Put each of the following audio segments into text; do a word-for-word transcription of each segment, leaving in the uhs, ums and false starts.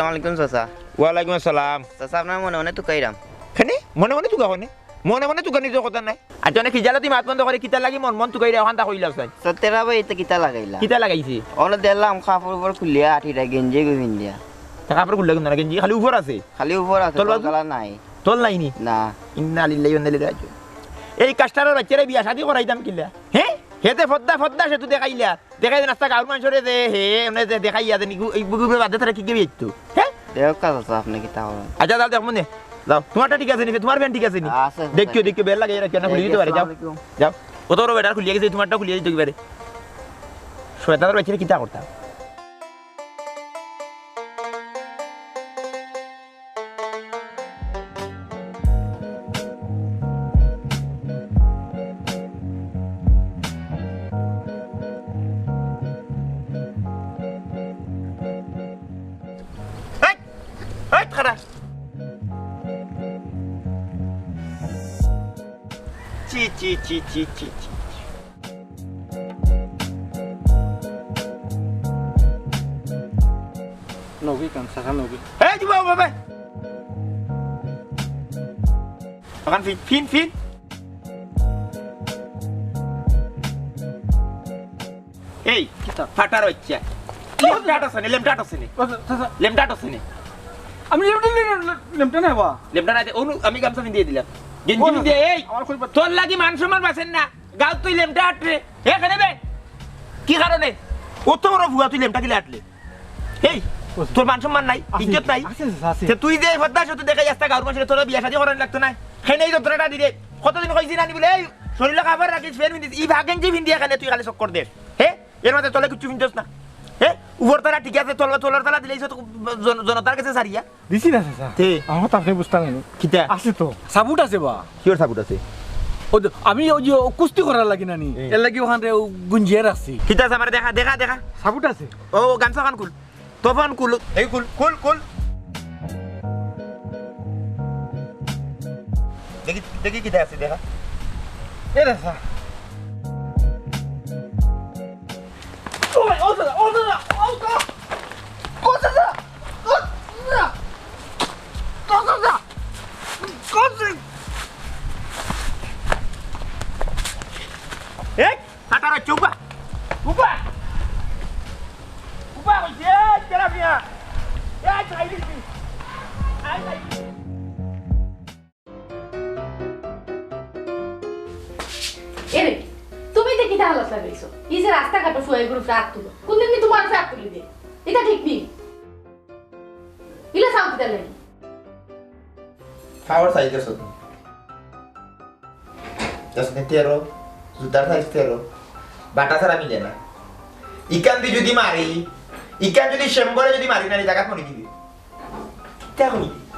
আসসালামু আলাইকুম চাচা। ওয়ালাইকুম আসসালাম। চাচা, আপনার মনে মনে তুকাইরাম। কেনে? মনে মনে তুকা কেনে? মনে মনে তুকানির তো কথা নাই। আচ্ছা, অনে খিজালতি মাত বন্ধ করি কিতার লাগি মনে মনে তুকাইরা অখানতা কইলাও চাই। চাচা, তেরা ভাই ইতা কিতা লাগাইলা? কিতা লাগাইছে? অনে দেখলাম কাপড় উপর খুলিয়া আটিরা গেঞ্জি গু পিন্দিয়া। তা কাপড় খুললা কিন্তু না, গেঞ্জি খালি উপর আছে। খালি উপর আছে, তল তল বাজু? গালা নাই। তল নাই নি? না। ইন্না লিল্লাহি ওয়া ইন্না ইলাইহি রাজিউন। এই কাস্টারর বাচ্চারে বিয়া শাদি করাইতাম কিলা? হে? হে তে ফদ্দা, ফদ্দা সেতু দেখাইলা। দেখাই দেন আস্তা গাঁওর মানষরে যে হে, অনে যে দেখাইয়া দেন, ইগু, এই বুকুরে বাদে তারা কি গেবি একটু? হে? দেখো কাজ আছে, আপনি কিতা করইন? আচ্ছা, যাও, দেখমু নে। যাও, তুমারটা ঠিক আছে নি? তুমার প্যান্ট ঠিক আছে নি? আছে, আছে। দেখিও, দেখিও, বেল লাগাই রাখিও না, খুলি দিতে পারে, যাও। আসসালামু আলাইকুম। যাও। অত বড় বেটার খুলিয়া গেছে, তুমারটা খুলিয়া দিতে পারে। শয়তানর বাচ্চারে কিতা করতাম? এই, এই, খাড়া। চি, চি, চি। নবী কান, চাচা নবী। এই, যুবক বাবা। অখান ফিন, ফিন, ফিন। এই, কিতা? ফাটার বাচ্চা। লেমটা আছে নি, লেমটা আছে নি। ও, চাচা। লেমটা আছে নি। আমি লেমটা, লেমটা, লেমটা নাই বা। লেমটা নাই, অনু, আমি গামছা পিন্দিয়া দিলাম। গেঞ্জি ও, পিন্দিয়া, এই, আমার খুব তোর লাগি মান সম্মান বাঁচের না। গাঁওত তুই লেমটা আটরে। এ, কেনে বে? কি কারণে? অত বড় ফুয়া তুই লেমটা কিলা আটলে? এই, তোর মান সম্মান নাই, আছে, ইজ্জত নাই। আছে, আছে, আছে। তে তুই যে এই ফদ্দা সেতু দেখাই আস্তা গাঁওর মানষরে তোরা বিয়া শাদি করানি লাগতো না। কেনে এই যন্ত্রণাটা দিরে? কতদিন কইছি না নি বলে, এই শরীরে কাপড় রাখিস, ফের পিন্দিস, ই ভাগ গেঞ্জি পিন্দিয়া কেনে তুই খালি চক্কর দের? হে? এর মাঝে তলে কিচ্ছু পিনছস না। হে? উপর তলা ঠিক আছে, তল-, তলর তলা দিলে এই সব জন-, জনতার কাছে সারিয়া। দিছি না, চাচা। তে? আমার তো আপনি বুঝতাম না। কিতা? আছে তো। সাবুত আছে বা। কিওর সাবুত আছে? ওই যে, আমি ওই যে কুস্তি করার লাগি না নি, এ। এর লাগি অখানরে গুঞ্জিয়ে রাখছি। কিতা আছে? আমারে দেখা, দেখা, দেখা। সাবুত আছে। ও, গামছা খান খুল। তফান খুল। এই খুল, খুল, খুল। দেখি, দেখি কিতা আছে, দেখা। এ রে, চাচা। ও ভাই, ও চাচা, ও চাচা, ও চাচা, ও চাচা, ও চাচা, ও চাচা, ও চাচা। এই, কাটার চৌকা। উবা। উবা কইছে, এই, তেলাপিয়া। এই, খাই দিছি। এই, খাই দিছি। এরে, তুমি ইতা কিতা হালত লাগাইছো? ই যে রাস্তাঘাটো ফুয়াইগুর উপরে আত তুলো। কোনদিন নি তুমার উপরে আত তুলি দে? ইতা ঠিক নি? ইলা চাও কিতার লাগি? পাওর সাইজ আছে তো। দশ নি তেরো, জুতার সাইজ তেরো, বাটা ছাড়া মিলে না। ইখান দি যুদি মারি, ইখান যুদি সেম্বরে যুদি মারি না, নি জাগাত মরি দিবি। কিতা কইতে?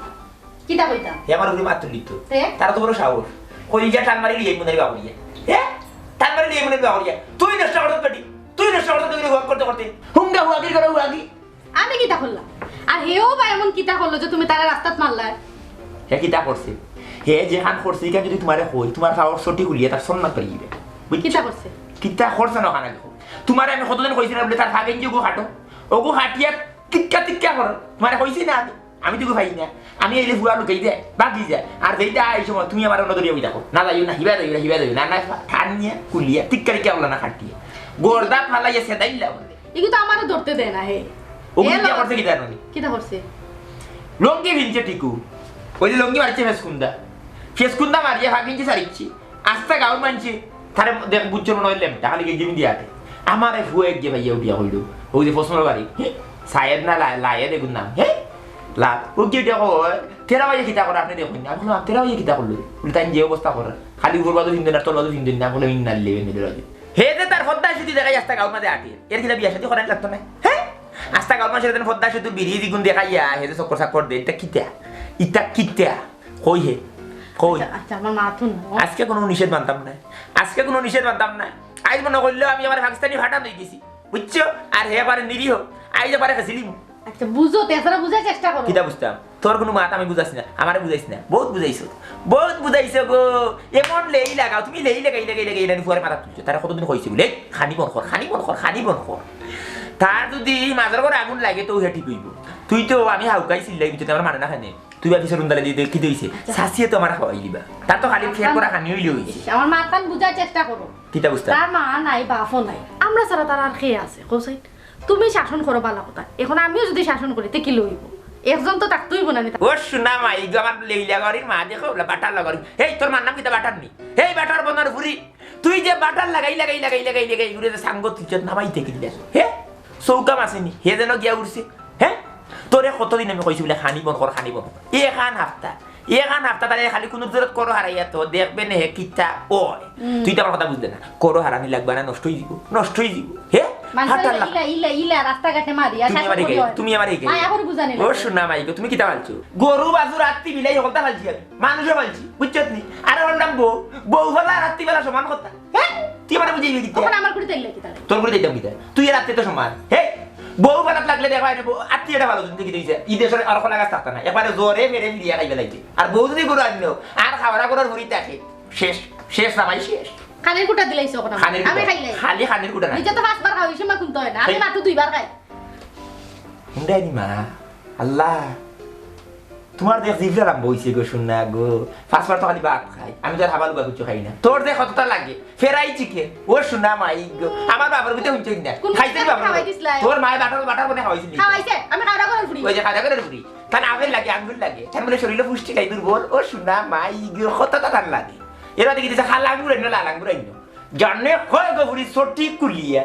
কিতা কইতাম? হে আমার উপরে মাত তুলিত। তে? তার অত বড় সাহস। কইলিজা টান মারি লিয়ে মনে বাবুরিয়া। হে? টান মারি লিয়ে মনে বাবুরিয়া। তুই নষ্ট করতে পারি। তুই নষ্ট করতে পারি, হুয়াগ করতে করতে। হুঙ্গা হুয়াগির করে হুয়াগি। আমি কিতা করলাম? আর হেও বা এমন কিতা করলো যে তুমি তারে রাস্তাত মারলায়? হে কিতা করছে? হে যেখান করছে, ইখান যুদি তুমারে কই, তুমার পাওর সঠিক উলিয়ে তার সম্মান পাইবে। বুঝছো? কিতা করছে? কিতা করছে না ওখানে দেখো। তুমারে আমি কতদিন কইছি না বলে তার ফাগেন যে ওগু কাটো। ওগু কাটিয়া তিক্কা তিক্কা করো। তুমারে কইছি না আমি? আমি তো পাই না। আমি এইলে ফুয়া লুকাই দেয়, বাকি যায়। আর যেইটা এই সময় তুমি আমার অন্য দরিয়া বই থাকো। না যাইও না, হিবা যাইও না, হিবা যাইও না। না, না, টান নিয়ে, কুলিয়া, তিক্কা তিক্কা করলা না কাটিয়া। গর্দা ফালাইয়া সেদাইলা বলে। ইগু তো আমারে ধরতে দেয় না, হে। ও এ কিতা ল-, করছে, কিতা জানো নি? কিতা করছে? লুঙ্গি ভিনছে টিকু। ওই যে লুঙ্গি মারছে ফেসকুন্দা। ফেসকুন্দা মারিয়া ফাঁক ভিনছে সারিচ্ছে। আস্তা গাঁওর মানষে তারে দেখ বুঝছো মনে হয় লেমটা, খালি গেঞ্জি দিয়া আটে। আমারে ফুয়ে গিয়ে ভাইয়া উঠিয়া কইল, ওই যে ফসমর বাড়ি, হে? সায়েদ না লা-, লায়েদ এগুর নাম, হে? লা-, ও গিয়ে দেখো, তেরা ভাইয়া কিতা করে আপনি দেখুন। আমি বললাম, "তেরা ভাইয়া কিতা করলো?" বলে, "তাই যে অবস্থা করে, খালি উপর বাজু হিন্দু না, তল বাজু হিন্দু না।" আমি বললাম, "ইন্না লিল্লাহি ওয়া ইন্না ইলাইহি রাজিউন।" হে যে তার ফদ্দা সেতু দেখাই আস্তা গাঁওর মাঝে আটিয়ে। এর কিতা বিয়া শাদী করানি লাগতো না? হে? আস্তা গাঁওর মাঝে যেন ফদ্দা সেতুর বিড়ি দিগুন দেখাইয়া, হে যে চক্কর চাক্কর দে, ইটা কিতা? ইটা কিতা? কই হে? কই? আচ্ছা, আচ্ছা, আমার মা তো না। আজকে কোনো নিষেধ মানতাম না। আজকে কোনো নিষেধ মানতাম না। আইজ মনে করলেও আমি আমার পাকিস্তানি ফাটান হয়ে গেছি। বুঝছো? আর হে পারে নিরীহ। আইজ পারে খেছিলিম। আচ্ছা, বুঝো, তেছাড়া বুঝার চেষ্টা করো। কিতা বুঝতাম? তোর কোনো মাত আমি বুঝাছি না, আমারে বুঝাইছ না। বহুত বুঝাইছো, বহুত বুঝাইছো গো। এমন লেই লাগাও, তুমি লেই লাগাই, লাগাই, লাগাই, লাগাই, ফুয়ারে মাথা তুলছো। তারা কতদিন কইছে বলে, "এই, খানি বন কর, খানি বন কর, খানি বন কর।" তার যদি মাজর ঘরো আগুন লাগে তো হে ঠিক অইবো। তুই তো আমি হাউকাই চিল্লাই দিতে আমার মানে না খানে। তুই বাকি সরুন দালে দিয়ে কিতা অইছে? চাচিয়ে তো আমার খাওয়াই দিবা। তার তো খালি ফের করা খানি অইলে অইছে। ইস, আমার মাত খান বুঝার চেষ্টা করো। কিতা বুঝতা? তার মা নাই, বাপও নাই। আমরা ছাড়া তার আর কে আছে? কও চাইন। তুমি শাসন করো বালা কথা। এখন আমিও যদি শাসন করি, তে কিলা অইবো? একজন তো থাকতে অইবো না নি? ও সোনা মাই গো, আমার লেইলা করির মা দেখো, ওলা বাটার লাগারি। হেই, তোর মার নাম কিতা বাটার নি? হেই, বাটার বনার ফুরি। তুই যে বাটার লাগাই, লাগাই, লাগাই, লাগাই, লাগাই, ঘুরে যে সাঙ্গ তুই চোদ নামাইতে কিনলে। হে? চৌকা মাছেনি। হে যেন গিয়া উঠছে। হে? তোরে কতদিন আমি কইছি বলে খানি বন কর, খানি বন কর। এখান হাপ্তা। এখান হাপ্তা তারে খালি কোনো জোরত করো হারাইয়া তো দেখবে নে হে কিতা ওই। হুম। তুই তো আমার কথা বুঝলে না। করো হারানি লাগবে না, নষ্ট অই দিব। নষ্ট অই দিব। হে? মানষে হাটার লাগ- ইলা, ইলা, ইলা রাস্তাঘাটে মারি, আর তুমি আমার শাসন এগিয়ে, করি হয়। তুমি আমার এগিয়ে। মায়া করে বুঝানি ও লাগে। সোনা মাই গো, তুমি কিতা পালছো? গরু, বাছুর, হাত্তি, বিলাই, হকলতা পালছি আমি। মানুষও পালছি, বুঝছত নি? আরে ওর নাম বউ, বউ ফালা আর হাত্তি ফালা সমান কথা। হে? তুই আমারে বুঝাইবি কিতা? ওখানে আমার ঘুড়ি তাইলে কিতা? তোর ঘুড়ি তাইতাম কিতা? তুই আর হাত্তি তো সমান। হে? বউ ফালাত লাগলে দেখবা, এনে বউ, হাত্তি এটা ভালো, তুমি কি দিছে? ঈদের সময় আর কলা গাছ থাকতা না। একবারে জোরে মেরে ফিরিয়া খাইবে লাগবে। আর বউ যদি গরু আনলো, আর খাওয়ারা করার ঘুড়ি থাকে। শেষ, শেষ না ভাই, শেষ। খানির কুটা দিলাইছো ওখানে। খানির আমি কুটা। খাইলাই। খালি খানির কুটা না। নিজে তো পাঁচবার খাওয়াই, সীমা কুনতে হয় না। আমি এই মাত্র দুইবার খাই। হুন্ডাই নি মা, আল্লাহ, তোমার দেখ জিভটা লম্বা হইছে গো, সোনা গো। পাঁচবার তো খালি ভাত খাই, আমি তো আর হাবাল উবা কিছু খাই না। তোর যে কতটা লাগে, ফেরাই চিকেন, ও সোনা মাই গো। আমার বাবার ভিতরে হুনছই না। কোন খাইতে বাবার খাওয়াই দিছলা? তোর মায়ে বাটার, বাটার বনে খাওয়াইছিল। খাওয়াইছে, আমি খাওয়া করে ফুরি। ওই যে খাওয়া করে ফুরি। তার আপেল লাগে, আঙ্গুর লাগে, তার মানে শরীরে পুষ্টি নাই, দুর্বল। ও সোনা মাই গো, কতটা তার লাগে। এরা দেখি দিছে, খালা আঙ্গুর আইনো, লাল আঙ্গুর আইনো। জানে কয় গো ফুরি সঠিক কুলিয়া।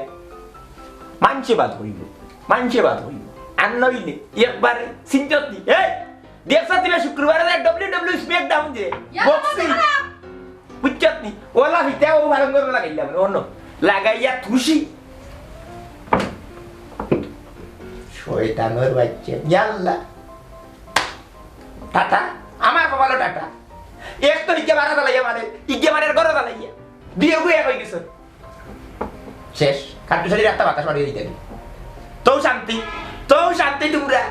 মানষে বাদ হইব, মানষে বাদ হইব। আর নইলে একবারে সিনজতি। এই, দেখছ তুমি শুক্রবারে যে ডাব্লিউ ডাব্লিউ ই SmackDown যে ইয়া, বক্সিং। বাবা, বাবা। বুঝছত নি? ওলা ফিতা ও ভালো করে লাগাইলাম, অন্য লাগাইয়া থুসি। শয়তানের বাচ্চা, ইয়াল্লা। টাটা, আমার কপালো টাটা। এক তো ইগে বারা জ্বালাইয়া মারে, ইগে মারে ঘরো জ্বালাইয়া। দুইগু এক হই গেছে। শেষ। কাট্টুশালীর একটা বাতাস মারিয়ে দিতে। তো শান্তি, তো শান্তি তোমরা।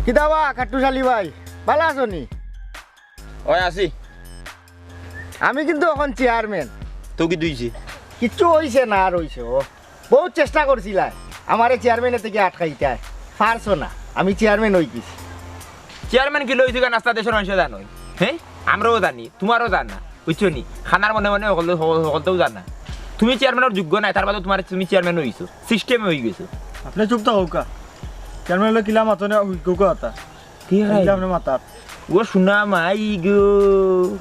কিতা বা, কাট্টুশালী ভাই, ভালা আছো নি? ওই আছি। আমি কিন্তু অখন চেয়ারম্যান। তো কিতা অইছে? কিচ্ছু অইছে না, আর অইছে ও। বহুত চেষ্টা করছিলায় আমারে চেয়ারম্যানের থাকি আটকাইতায়, পারছো না। আমি চেয়ারম্যান অই গেছি। চেয়ারম্যান কিলা অইছে গা, নাস্তা দেশর মানষে জানইন। হে? আমরাও জানি, তুমারও জানা, বুঝছো নি? খানার মনে মনে হকল-, হকল-, হকলতেও জানা। তুমি চেয়ারম্যানর যোগ্য নায়, তার বাদে তুমার, তুমি চেয়ারম্যান অইছো, সিস্টেমে অই গেছো। আপনে চুপ থাকউক্কা। চেয়ারম্যান অইলে কিলা মাতো না, হুইকুকা হতা। কি এই যে হয়? আপনে মাতার। ও সোনা মাই গো।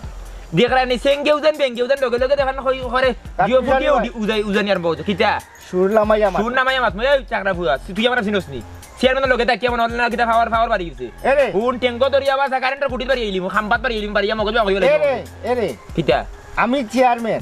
দেখরায় নি, সেঙ্গে উজান, বেঙ্গে উজান, লগে লগে দেখান হই, হরে, জিও ফুটিয়ে উজানি আরম্ভ অইছে। কিতা? সুর লামাইয়া মাত। সুর লামাইয়া মাত, মই এই চাকরা ফুয়া, তুই আমার চিনস নি? চেয়ারম্যানর লগে থাকিয়া মনে অইলো না কিতা পাওয়ার, পাওয়ার বাড়ি গেছে। এরে। হুন, টেঙ্গো ধরিয়া বাসা, কারেন্টর খুঁটিত বাড়ি আইলি, মু খাম্বাত বাড়ি আইলি, বাড়িয়া মগজ বাগজ অইবো। এরে, এরে। কিতা? আমি চেয়ারম্যান,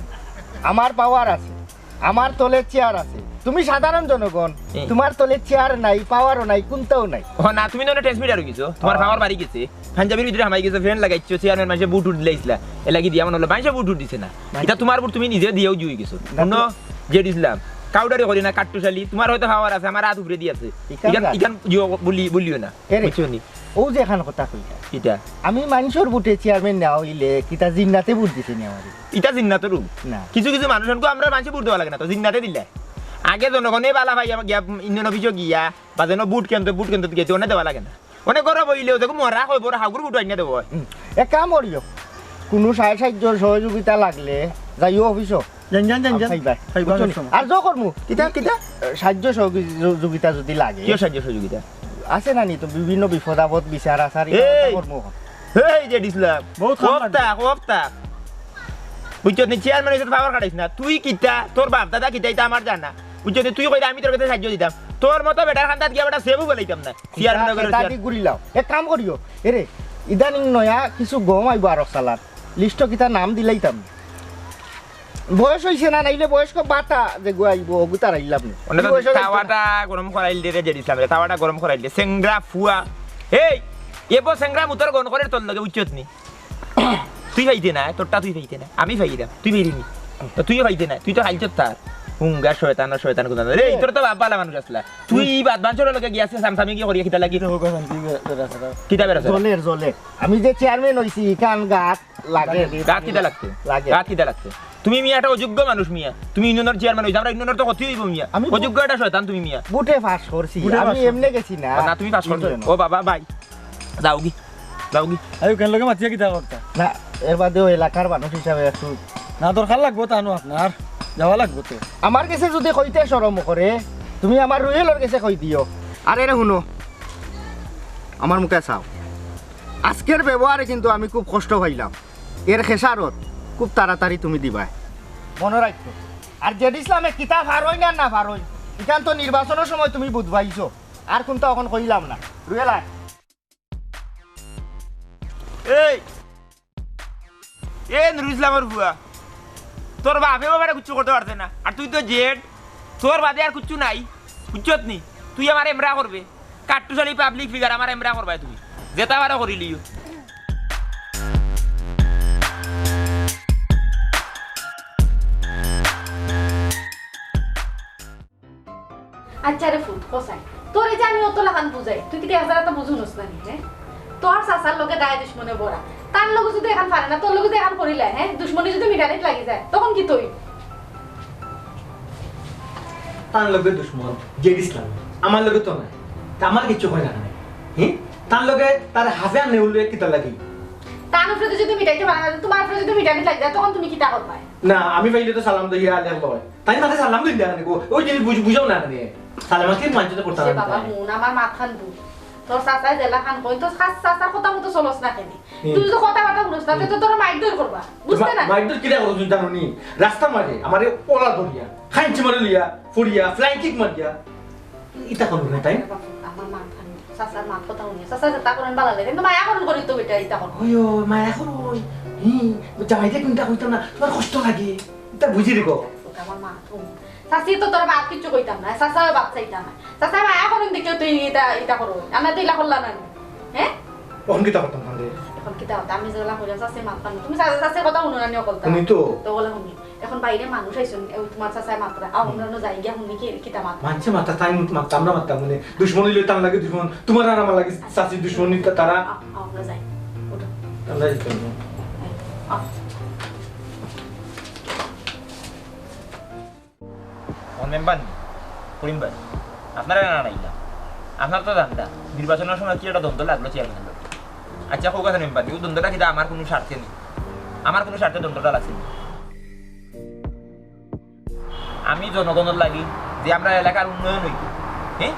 আমার পাওয়ার আছে, আমার তলে চেয়ার আছে। তুমি সাধারণ জনগণ, হুম। তুমার তলে চেয়ার নাই, পাওয়ারও নাই, কুন্তাও নাই। ও না, তুমি তো ট্রান্সমিটার অই গেছো, তুমার পাওয়ার বাড়ি গেছে। পাঞ্জাবির ভিতরে হামাই গেছে, ফ্যান লাগাইছো, চেয়ারম্যান মানষে ভোট উঠ দিলাইছিলা। এলা কি দিয়া মনে অইলো, মানষে ভোট উঠ দিছে না। না। ইটা তুমার ভোট তুমি নিজে দিয়াউ জুই গেছো। না। হুনো, জেড ইসলাম, কাউডারি করি না, কাট্টুশালী, তুমার হয়তো পাওয়ার আছে, আমার আত উপরেদি আছে। ইখান ইখান, যা। ইখান জিও বুলি, বুলিও না। এরে, বুঝছো নি? ও যে এখান কথা কইলা। কিতা? আমি মানষর ভোটে চেয়ারম্যান না অইলে কিতা জিন্নাতে ভোট দিছে নি আমারে? ইটা জিন্নাতর রূপ। না। কিছু কিছু মানুষ আনকো আমরা মানষে ভোট দেওয়া লাগে না, তো জিন্নাতে দিলে। আগে জনগণে বালা পাইয়া গিয়া ইউনিয়ন অফিসো গিয়া, বা যেন ভোট কেন্দ্র, ভোট কেন্দ্র গিয়া, অনে দেওয়া লাগে না। অনে গরব অইলেও দেখো মরা কয়, বড় হাগুর গুটো আনিয়া দেবো। হুম। এক কাম করিও, কুনু সাহায্য, সাহায্য সহযোগিতা লাগলে যাইও অফিসো। যান, যান, যান, যান। খাইবা। খাইবা বুঝছো নি? সব সময়। আর জো করমু। কিতা, কিতা? সাহায্য সহযোগিতা যদি লাগে। কিয় সাহায্য সহযোগিতা? আছে না নি তো বিভিন্ন বিপদ আপদ বিচার আচার, এই! এটা করমু। এই যে দিছলাম। বহুত খারাপ লাগছে। কফতা, কফতা। বুঝছো নি? চেয়ারম্যান হিসেবে পাওয়ার খাটাইস না। তুই কিতা? তোর বাপ দাদা কিতা? এটা আমার জানা। বুঝছো নি? তুই কইলে আমি তোর কাছে সাহায্য দিতাম। তোর মতো বেটার খান্দাত গিয়া বেটা সেবু বলাইতাম না। চেয়ারম্যান ইটা, করে ইটা চেয়ার- দি ঘুরিলাও। এক কাম করিও, এরে, ইদানিং নয়া কিছু গম আইবো আরক সালাত। লিস্টো কিতা নাম দিলাইতাম। বয়স অইছে না, নাইলে বয়স্ক বাতা যেগু আইবো, অগু তার আইলাম নি। অনে তো বয়স অইছে না। তাওয়াটা গরম করাইল দে রে, জেড ইসলাম রে, তাওয়াটা গরম করাইল দে। সেংরা ফুয়া। এই, এবো সেংরা মুতর গন করে তোর লগে, বুঝছত নি? তুই পাইতে না, তোরটা তুই পাইতে না, আমি পাইলাম, তুই পাইলি নি। তো তুইও পাইতে না, তুই তো খাইছস তার। হুঙ্গা শয়তান আর শয়তান কোথাকার। রে, তোর তো বাপ ভালা মানুষ আছলা। তুই ই বাদ বাঞ্চর লগে গিয়া আছিস, সামসামি কি করিয়া কিতা লাগি? কিতা বেড়া ছাড়া? জলের, জলের। আমি যে চেয়ারম্যান অইছি, ইখান গাত লাগে। গাত কিতা লাগতো? লাগে। গাত কিতা লাগতো? তুমি মিয়া একটা অযোগ্য মানুষ মিয়া। তুমি ইউনিয়নর চেয়ারম্যান অইছো, আমরা ইউনিয়নর তো ক্ষতি অইবো মিয়া। আমি অযোগ্য একটা শয়তান তুমি মিয়া। বুটে পাস করছি, বুটে আমি পাস এমনে করছি। গেছি না। না, তুমি পাস করছো। ইউনিয়ন। ও বাবা, ভাই, যাওগি, যাওগি। আইও, কেন লগে মাতিয়া কিতা করতা? না, এর বাদেও এলাকার মানুষ হিসাবে একটু না, দরকার লাগবো, তানু আপনার যাওয়া লাগবো তো। আমার গেছে যদি কইতে শরম করে, তুমি আমার রুয়েলর গেছে কই দিও। আর এরে হুনো, আমার মুখে চাও, আজকের ব্যবহারে কিন্তু আমি খুব কষ্ট পাইলাম। এর খেসারত খুব তাড়াতাড়ি তুমি দিবায়, মনো রাখো। আর জেড ইসলামে কিতা পারইন আর না পারইন, ইখান তো নির্বাচনর সময় তুমি বুঝবায়ছো। আর কুনতা অখন কইলাম না। রুয়েল আয়। এই, এ নুরুল ইসলামর ফুয়া, তোর বাপে বাবারে কিচ্ছু করতে পারছে না, আর তুই তো জেড, তোর বাদে আর কিচ্ছু নাই, বুঝছত নি? তুই আমার এমরা করবে, কাট্টুশালী পাবলিক ফিগার আমার এমরা করবায় তুমি, যেতা পারো করিলিও। আচ্ছা রে ফুত, কসাই, তোরে যে আমি অত লাখান বুঝাই, তুই কিতা এক জাগাত বুঝছস না নি, হে? তোর চাচার লগে দায় দুশমনে ভরা। তান লগে যদি এখান পারে না, তোর লগে যদি এখান করিলায়, হে? দুশমনি যদি মিটানিত লাগি যায়, তখন কিতা অইবো? তান লগে দুশমন, জেড ইসলাম, আমার লগে তো নাই। তে আমার কিচ্ছু কয় না কেনে? হে? তান লগে তার হাফে আর নেউলে কিতা লাগি? তান উপরে তো যদি মিটাইতে পারে না, তোমার উপরে যদি মিটানিত লাগি যায়, তখন তুমি কিতা করবায়? না, আমি পাইলে তো সালাম দিয়া লেখলো অয়। তাই মাথায় সালাম দিন দেন গো, ওই জিনিস বুঝ-, বুঝাও না কেনে। সালাম আসলে মানতে তো করতে সে না বাবা, তাই। হুন, আমার মাতখান বুঝ। তোর চাচায় যেলাখান কইন, তোর চাচ-, চাচার কথা মতো চলস না কেনে? হুম। তুই যদি কথাবার্তা হুনস না, তে তো তোর মাইর দৌড় করবা। বুঝতে মা-, না? মাইর দৌড় কিতা করো তুমি জানো নি? রাস্তার মাঝে আমারে ওলা ধরিয়া, খাইঞ্চি মারি লইয়া, ফড়িয়া, ফ্লাইং কিক মারিয়া, ইতা করবো না তাই? আমার মাতখান, চাচার মাত কথা হুনিয়া, চাচা যেতা করইন ভালা লাগে, কিন্তু মায়া করইন করি তো বেটা, ইতা করো। ওই, ওই, মায়া করো, ওই। হি, জামাইরে কুনতা কইতাম না, তোমার কষ্ট লাগে। ইতা বুঝি রে গো। আমার মাত হুন। চাচি তো তোর বাপ কিচ্ছু কইতাম না, চাচাও বাপ চাইতাম না। চাচা মায়া করইন দেখিও তুই ইতা, ইতা করো। আমরা তো ইলা করলা না, হে? অখন কিতা করতাম কান্দে? অখন কিতা করতাম? আমি যেলা কইলাম, চাচি মাত পান না। তুমি চা-, চাচির কথা হুনো না নি অকলতা? হুনি তো। তো অলা হুনি। অখন বাইরে মানুষ আইছইন, ওই তোমার চাচায় মাতরা, আও, আমরা অনো যাই গিয়া হুনি কি, কিতা মাত? মানষে মাতরা, তাইন মাতরা, আমরা মাততাম মানে। দুশমন অইলে তান লগে দুশমন, তোমার আর আমার লগে চাচির দুশমনি তা-, তারা। আও, আও, আমরা যাই। উঠো। আমরা যাইতাম না। আও। অখন মেম্বার নি? করিম ভাই, আপনারে না আনাইলাম। আপনার তো জানতা, নির্বাচনর সময় কি একটা দ্বন্দ্ব লাগলো চেয়ারম্যানর লগে। আচ্ছা, কউক্কা মেম্বার নি, অউ দ্বন্দ্বটা কিতা আমার কুনু স্বার্থে নি? আমার কুনু স্বার্থে দ্বন্দ্বটা লাগছে নি? আমি জনগণর লাগি যে আমরার এলাকার উন্নয়ন অইতো, হে?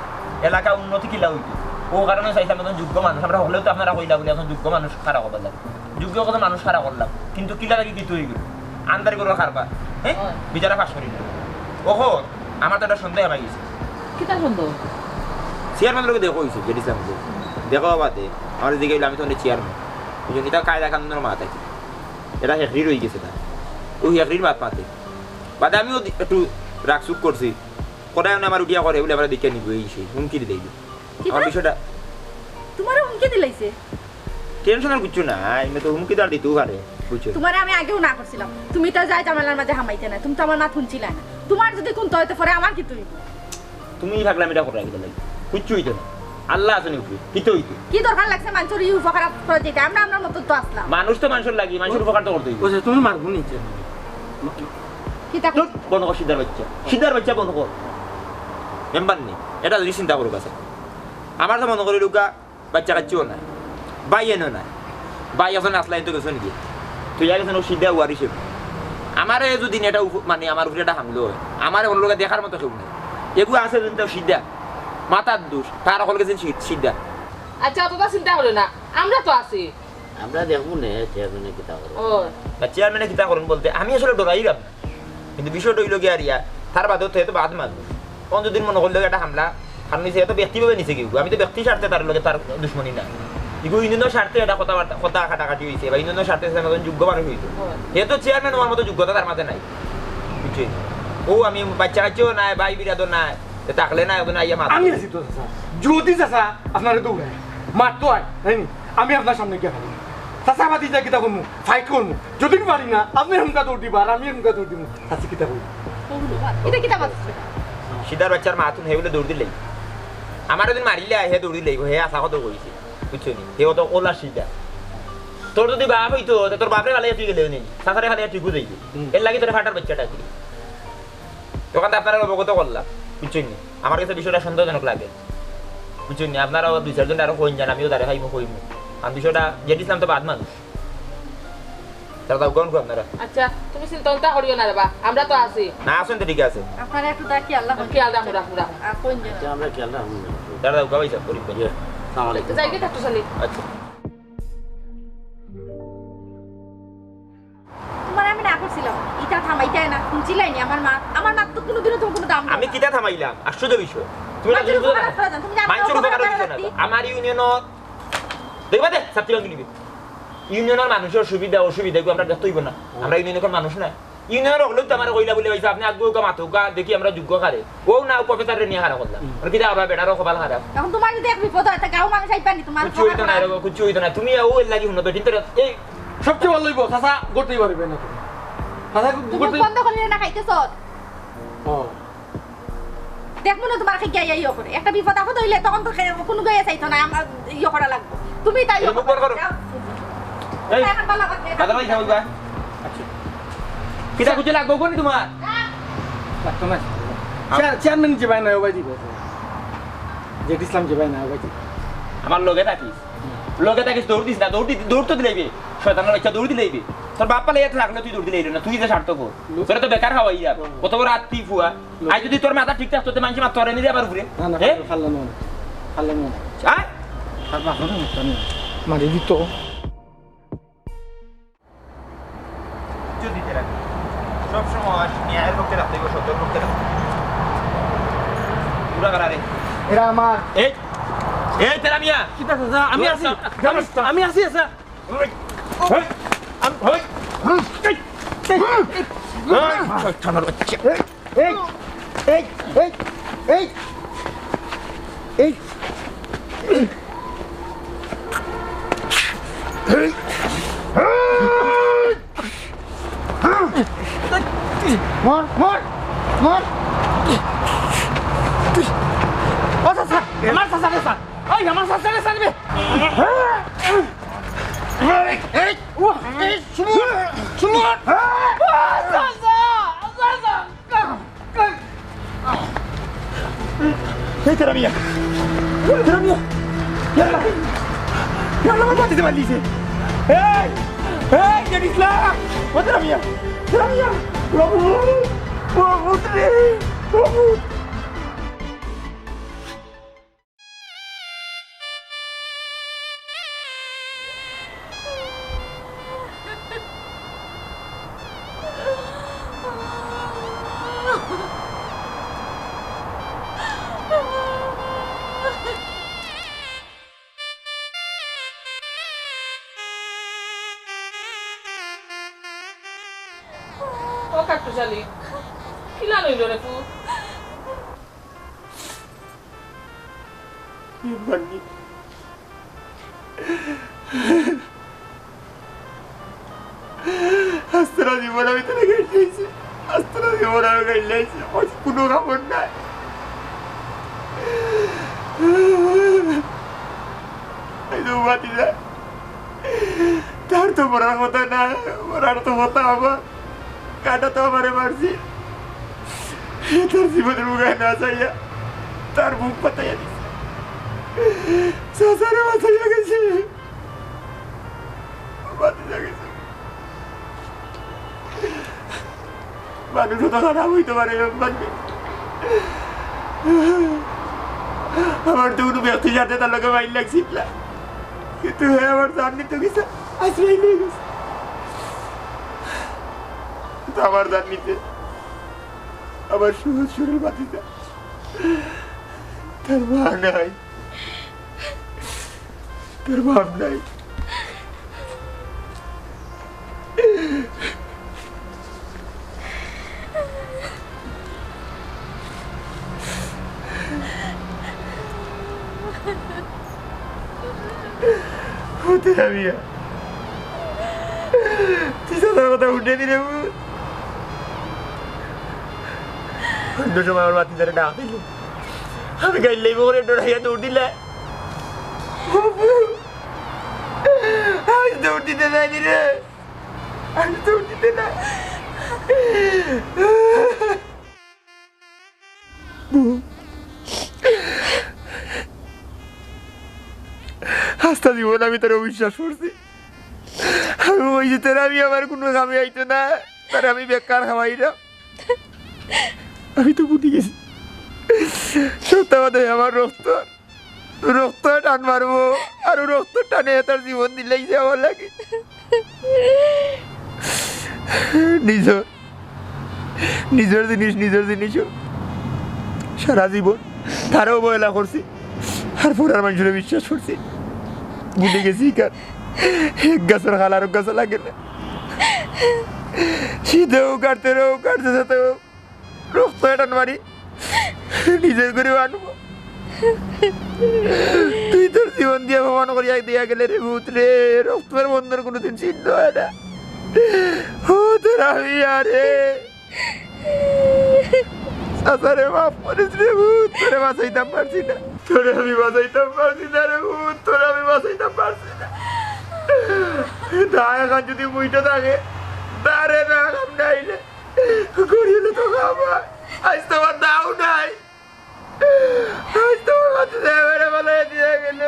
এলাকা উন্নতি কিলা অইতো? অউ কারণে চাইছিলাম একজন যোগ্য মানুষ, আমরা হকলেউ তো আপনারা কইলা বুলি একজন যোগ্য মানুষ খাড়া করবার লাগি। যোগ্য কত মানুষ খাড়া করলাম, কিন্তু কিলা লাগি কিতা অইগেলো? আন্দারি করবা কারবার, হে? অয়। বিচারা পাশ করি না। অখন আমার তো একটা সন্দেহ অই গেছে। কিতা সন্দেহ? চেয়ারম্যানর লগে দেখা অইছে, জেড ইসলাম। দেখা অওয়াতে আমারে জিগাইলো, আমি তো অনে চেয়ারম্যান। বুঝছো, ইটা কায়দা কানুনর মাত আছে। ইটা হেকরির অই গেছে না। অউ হেকরির মাত মাতে। বাদে আমিও দি-, একটু রাগ-চুগ করছি। কদায় অনে আমার উঠিয়া করে, বুলে আমারে দেখিয়া নিবো, এই সেই। হুমকি দিলাইলো। কিতা? আমার বিষয়টা তোমারে হুমকি দিলাইছে? টেনশন আর কিচ্ছু নাই, এমনে তো হুমকি তো আর দিতেও পারে, বুঝছো? তোমারে আমি আগেও না করছিলাম, তুমি তো যায় ঝামেলার মাঝে হামাইতে না, তুমি তো আমার মাত হুনছিলায় না। তোমার যদি কুনতা অইতো পারে, আমার কিতা অইবো? তুমি পাগলামিটা কররায় কিতার লাগি? কিচ্ছু অইতো না, আল্লা আছইন উপরে, কিতা অইতো? কি দরকার লাগছে মানষর ই উপকার করার যেটা? আমরা আমরার মতো তো আছলাম। মানুষ তো মানষর লাগি, মানষর উপকার তো করতে অইবো। ওই যে তুমি মারবো নিচে। কিতা? চুপ, বন্ধ কর, সিদ্ধার বাইচ্চা, সিদ্ধার বাইচ্চা বন্ধ কর। মেম্বার নি, ইটা যদি চিন্তা করো কাছে, আমার তো মনো করি লুকা বাইচ্চা কাচ্চাও নাই, ভাই এনো নাই, ভাই একজন আছলা, এন তো গেছইন গিয়া, থইয়া গেছইন অউ সিদ্ধা ওয়ারিশ হিসাবে। আমারে যদি ইটা উফ-, মানে আমার উপরে ইটা হামলা অয়, আমারে অনো লগে দেখার মতো কেউ নাই। এগু আছে যদি তাও সিদ্ধা, মাথার দোষ, তার হকল গেছইন সি-, সিদ্ধা। আচ্ছা, অতটা চিন্তা করিও না, আমরা তো আছি। আমরা দেখমু নে চেয়ারম্যানে কিতা করে। ও। না, চেয়ারম্যানে কিতা করইন বলতে আমি আসলে ডরাইরাম না। কিন্তু বিষয়টা অইলো গিয়া আর ইয়া, তার বাদেও তো এত বাদ মানুষ। অখন যদি মনো করলো একটা হামলা, কারণ নিচে এত ব্যক্তিভাবে নিছে কেউ। আমি তো ব্যক্তির স্বার্থে তার লগে তার দুশমনি না। ইগু ইউনিয়নর স্বার্থে ইটা কথাবার্তা, কথা কাটাকাটি অইছে, বা ইউনিয়নর স্বার্থে সে একজন যোগ্য মানুষ অইতো। হয়। হে তো চেয়ারম্যান অওয়ার মতো যোগ্যতা তার মাঝে নাই। বুঝছো? অউ আমি বাইচ্চা কাচ্চাও নাই, ভাই বিরাদর নাই, তে থাকলে না, একজন আইয়া মাত আমি আছি তো চাচা। যদি চাচা আপনারে দৌড়ায়, মারতো আয়, তাই নি? আমি আপনার সামনে গিয়া খালি। চাচা, ভাতিজা কিতা করমু? ফাইট করমু। যদি পারি না, আপনে হুমকা দৌড় দিবা, আর আমি হুমকা দৌড় দিমু। চাচি কিতা কই? ইটা কিতা মাত? সিদ্ধার বাচ্চার মা তুন হে বলে দৌড় দিলাই। আমার ওদিন মারিলে হে দৌড় দিলাই, হে আশা কত কইছে। বুঝছো নি? হে অত ওলা সিধা। তোর যদি বাপ হইতো, তে তোর বাপরে ফালাইয়া তুই গেলে নি। চাচারে ফালাইয়া তুই বুঝাইবি। হুম। এর লাগি তোর ফাটার বাচ্চাটা কি? দোকানটা আপনারা অবগত করলাম, বুঝছেন নি? আমার কাছে বিষয়টা সন্দেহজনক লাগে, বুঝছেন নি? আপনারাও দুই চারজন আরো কইন যান, আমিও তারে খাইমু কইমু। আমি বিষয়টা জেড ইসলাম তো বাদ মানুষ, তারা তাও গণ আপনারা। আচ্ছা, তুমি চিন্তা চিন্তা করিও না রে বা, আমরা তো আছি। না, আছেন তো ঠিক আছে। আপনারা একটু তার খেয়াল রাখুন। খেয়াল রাখুন, রাখুন, রাখুন। আর কোন জায়গা? আচ্ছা, আমরা খেয়াল রাখুন না। তারা তাও গাবাই সব করি। ইয়ে, সালাম আলাইকুম। যাই গিয়ে থাকতো চলি। আচ্ছা। তোমার আমি না করছিলাম, ইটা থামাইতে না, শুনছিলাই নি আমার মা, আমার মা তো কোনোদিনও তোমার কোনো দাম দেয় আমি না। কিতা থামাইলাম? আশ্চর্য বিষয়। তুমি না মানুষের জিনিস বুঝো না। উপকার করা যায়, তুমি জানো না, মানুষের উপকার উপকার করা করা যায়। আমি ইউনিয়ন দেখবা দে, ছাত্রী বান্ধব নিবে। ইউনিয়নের মানুষের সুবিধা অসুবিধা এগুলো আমরা দেখতে হইব না। আমরা ইউনিয়নের মানুষ না। ইউনিয়নের হলেও তো আমার কইলা বলে ভাইসা, আপনি আগে ওকে মাথা ওকা দেখি আমরা যোগ্য কারে। ও না, প্রফেসররে নিয়ে খারাপ করলাম। আর কিতা আবার বেটারও কপাল খারাপ। এখন তোমার যদি এক বিপদ হয়, তা গাঁও মানুষ আইবা নি তোমার কিচ্ছু হইতো না, এরকম কিচ্ছু হইতো না। তুমি ও এর লাগি হুনো, বেটিন তো এই সবচেয়ে ভালো হইব, চাচা গড়তেই পারবে না তুমি। চাচা তুমি গড়তেই বন্ধ করলে না খাইতেছ? ও। দেখবো না তোমার কি গিয়া ইয়ে করে। একটা বিপদ আপদ হইলে তখন তো খে-, কোনো গিয়ে চাইতো না, আমার ইয়ে করা লাগবে। তুমি তাই ইয়ে এই মুখ বার করো। যাও। এই, এখন ভালো কথা। দাদা ভাই, খাওয়া দাওয়া। আচ্ছা। কিতা কিছু লাগবো কোনি তোমার? লাগতো না। চেয়ার-, চেয়ারম্যান যে ভাই না, ও ভাই দিবে। জেড ইসলাম যে ভাই না, ও ভাই দিবে। আমার লগে থাকিস। লগে থাকিস, দৌড় দিস না, দৌড় দি-, দৌড় তো দিলাইবে। শয়তানের বাচ্চা দৌড় দিলাইবে। তোর বাপ পালে এত লাগলে তুই দৌড় দিলাইলে না, তুই যে সার্থক হ। তোরা তো বেকার খাওয়াই যা। কত বড় আত্তি ফুয়া। আই যদি তোর মাথা ঠিক থাকতো, তে মানুষে মারতো পারে নি রে আবার উপরে। না, না, হ্যাঁ? পারলাম না, পারলাম না। আয়? আর মাথা না, মাথা নেই। মারি দিত। যদি তেরা সব সময় ন্যায়ের পক্ষে রাখতে হইব, সত্যের পক্ষে রাখতে হইব। পুরা করা রে। এরা আমার। এই, এই তেরা মিয়া। কিতা চাচা? আমি আছি। আমি, আমি আছি, চাচা। এই, এই, এই, এই, এই। মর, মর, মর। ও চাচা, আমার চাচারে ছাড়। ওই আমার চাচারে ছাড়বে। এই, এই, ও, এই, সুমন, সুমন। ও চাচা, চাচা। এই তেরা মিয়া। এই তেরা মিয়া। ইয়াল্লা। ইয়াল্লা, আমার বাতিজা মারিলিছে। এই, এই, জেড ইসলাম। ও তেরা মিয়া। তেরা মিয়া। প্রভু, প্রভু রে, প্রভু। ও কাট্টুশ আলী, কিলা লইল রে তুই? বান্নি। আস্তারা জীবন আমি তোরে গাইল্লাইছি। আস্তারা জীবন আমি গাইল্লাইছি। আমার কোনো খবর নাই। এই তো বাতি যায়। তার তো মরার কথা না, মরার তো কথা আমার। কাটা তো আমারে মারছি। তার জীবনের মুখায় না চাইয়া তার মুখ পাতাইয়া দিছে। চাচারে বাঁচাইয়া গেছে। বাঁচিয়া গেছে। মানুষ তো খারাপ হইতে পারে, মানে। আমার তো কোনো ব্যক্তির সাথে তার লগে মাইর লাগছিল না। কিন্তু হে আমার জান নিতে গেছে, আশ্রয় নিয়ে গেছে। কিন্তু আমার জান নিতে আমার সহজ সরল বাতিজা। তার মা নাই, তার বাপ নাই। হতে যাবি না। তোর কথা উঠে দিলে ভূত। অন্য সময় আমার ভাতিজারে ডাক দিলে, আমি গাইল্লাই বগরে ডরাইয়া দৌড় দিলে। আমি দৌড় দিতে যাইনি রে, আমি দৌড় দিতে না। আস্তা জীবন আমি তোরে অবিশ্বাস করছি। আমি কইছি, তোরে আমি আমার কুনু কামে আইতো না, তোরে আমি বেকার খাওয়াই না। আমি তো বুঝি গেছি, সত্যবাদে আমার রক্ত, রক্ত টান মারবো, আর ও রক্ত টানে তার জীবন দিলেই যে আমার লাগে। নিজর, নিজর জিনিস, নিজর জিনিস। সারা জীবন তারে অবহেলা করছি, আর পরার মানুষরে বিশ্বাস করছি। ভুলি গেছি কার এক গাছর খাল আর এক গাছে লাগে না। শীতে হোক, আর তেরে হোক, আর যেসাতে হোক, রক্ত টান মারি নিজর করে আনবো। তুই তোর জীবন দিয়া অপমান করিয়া দিয়া গেলে রে ভূত রে, রক্তর বন্ধন কোনোদিন ছিন্ন হয় না। ও তোর আমি আরে আসারে মাফ করিস রে ভূত, তোরে বাঁচাইতাম পারছি না, তোরে আমি বাঁচাইতাম পারছি না রে ভূত, তোরে আমি বাঁচাইতাম পারছি না। দা এখন যদি মুইটা থাকে, তারে না খাম নাইলে গরিলে তো খাবা। আজ তোমার দাও নাই, আজ তোমার কাছে মেরে বলে দিয়ে গেলে।